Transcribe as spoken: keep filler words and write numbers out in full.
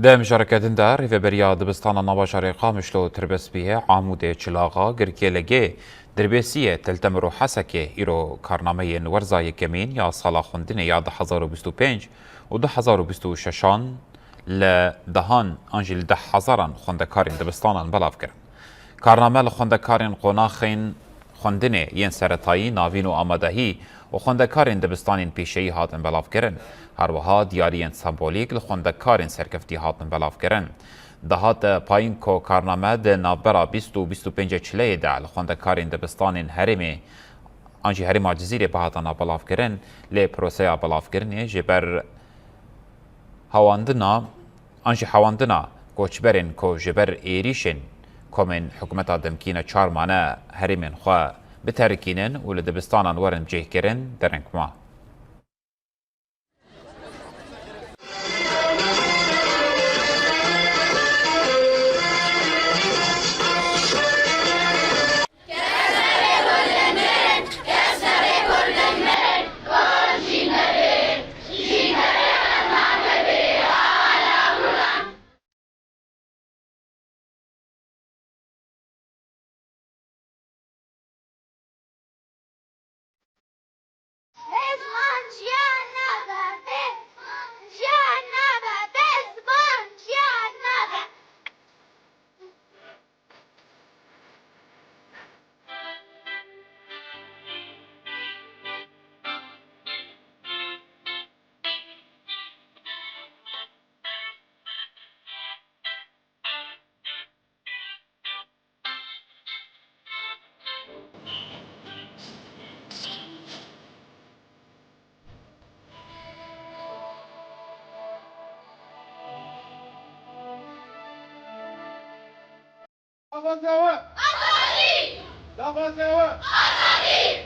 Di mijareke din de Rêveberiya Dibistana Nava Şarê Qamişlo, Tirbespiyê, Amûdê, Çilaxa, Girkê Legê, Dirbêsiyê, Til Temir û Hesekê îro karnameyên werza yekemîn ya sala xwendinê ya du hezar û bîst û pênc û du hezar û bîst û şeşan li dehan an jî li deh hezaran xwendekarên dibistanan belav kirin. Karname li xwendekarên qonaxên xwendinê yên seretayî, navîn û amadehî û xwendekarên dibistanên pîşeyî hatin belavkirin. Her wiha diyariyên sembolîk li xwendekarên serkeftî hatin belavkirin. Dihate payîn ku karname di navbera bîst û bîst û pênc Çileyê de li xwendekarên dibistanên herêmê an jî herêma Cizîrê bihata navbelavkirin, lê proseya belavkirinê ji ber hewandina an jî hewandina koçberên ku ji ber êrîşên komên hikûmeta demkî neçar mane herêmên xwe biterikînin û li dibistanan werin cihkirin, dereng ma. Be ziman jiyan nabe, be ziman jiyan nabe, be ziman jiyan nabe. Daxwaza we! Azadî! Daxwaza we! Azadî!